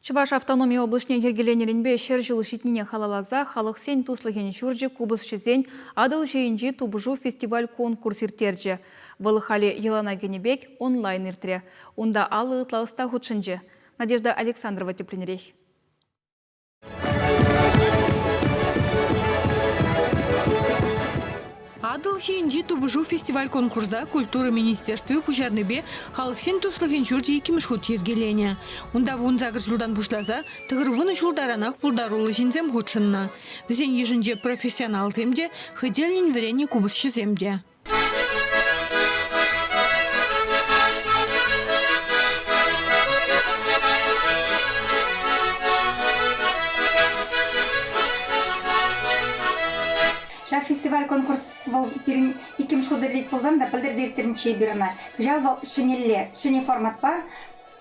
Чӑваш автономи облаҫне йӗркеленӗренпе 100 ҫул ҫитнине халалласа Халӑхсен туслӑхӗн ҫурчӗ купӑсҫӑсен Атӑл ҫийӗнчи тупӑшу фестиваль-конкурс ирттерчӗ. Вӑл халӗ йӑлана кӗнӗ пек онлайн иртрӗ. Унта 50 ытла ӑста хутшӑнчӗ. Надежда Александрова тӗплӗнрех. Атӑл ҫийӗнчи тупӑшу фестиваль-конкурса культура министерстви пуҫарнипе Халӑхсен туслӑхӗн ҫурчӗ иккӗмӗш хут йӗркеленӗ. Унта 18 ҫултан пуҫласа 90 ҫул таранах пултаруллӑ ҫынсем хутшӑннӑ. Вӗсен йышӗнче профессионалсем те, хӑй тӗллӗн вӗреннӗ купӑсҫӑсем те. Ҫак фестиваль-конкурс вӑл пирӗн иккӗмӗш хут иртет пулсан та пӗлтӗр те ирттернӗччӗ эпир ӑна. Кӑҫал вӑл ҫӗнӗлле, ҫӗнӗ форматпа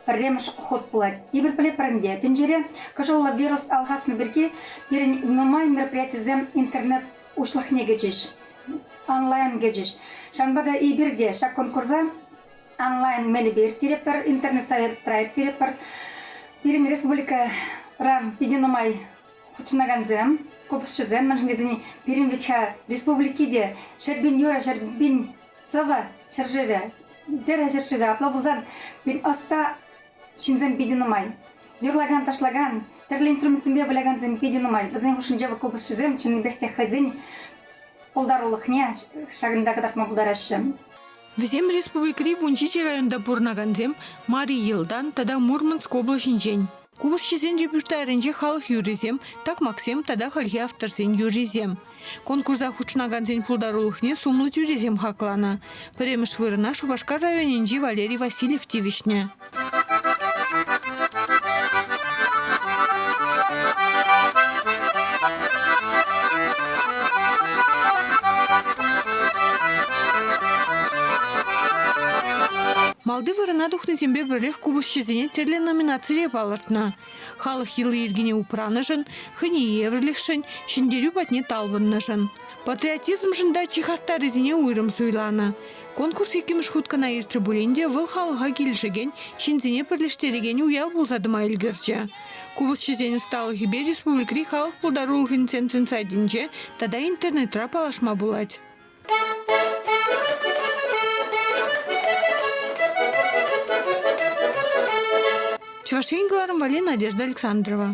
пӗрремӗш хут пулать. Эпир пӗлетпӗр ӗнтӗ, тӗнчере кӑшӑллӑ вирус алхаснӑ пирки пирӗн нумай мероприятисем интернет уҫлӑхне кӗчӗҫ, онлайн кӗчӗҫ. Ҫавӑнпа та эпир те ҫак конкурса онлайн мелӗпе ирттеретпӗр, интернет-сайтра ирттеретпӗр. Пирӗн республикӑран питӗ нумай хутшӑнакансем, купӑсҫӑсем, мӗншӗн тесен пирӗн вӗт-ха республики те 100 000 юрӑ, 100 000 сӑвӑ ҫӗршывӗ, тӗрӗ ҫӗршывӗ. Апла пулсан пирӗн ӑста ҫынсем питӗ нумай. Юрлакан, ташлакан, тӗрлӗ инструментсемпе вылякансем питӗ нумай. Вӗсен хушшинче купӑсҫӑсем чӑннипех те хӑйсен пултарулӑхне ҫакӑнта кӑтартма пултараҫҫӗ. Вӗсем республикӑри 17 районта пурӑнакансем Мари Елтан тата Мурманск облаҫӗнчен. Купӑсҫӑсен репертуарӗнче халӑх юррисем, такмаксем тата хальхи авторсен юррисем. Конкурса хутшӑнакансен пултарулӑхне сумлӑ тӳресем хакланӑ. Пӗрремӗш вырӑна Шупашкар районӗнчи Валерий Васильев тивӗҫнӗ. Малти вырӑна тухнисемпе пӗрлех купӑсҫӑсене тӗрлӗ номинацире палӑртнӑ. Халӑх йӑли-йӗркине упранӑшӑн, хӑйне евӗрлӗхшӗн, ҫӗнтерӳ патне талпӑннӑшӑн. Патриотизмшӑн та чи хастаррисене уйрӑм суйланӑ. Конкурс иккӗмӗш хут кӑна иртрӗ пулин те вӑл халӑха килӗшекен, ҫынсене пӗрлештерекен уяв пулса тӑма ӗлкӗрчӗ. Купӑсҫӑсен ӑсталӑхӗпе республикӑри халӑх пултарулӑхӗн центрӗн сайтӗнче тата интернетра паллашма пулать. Чӑваш Ен кӑларӑм валли Надежда Александрова.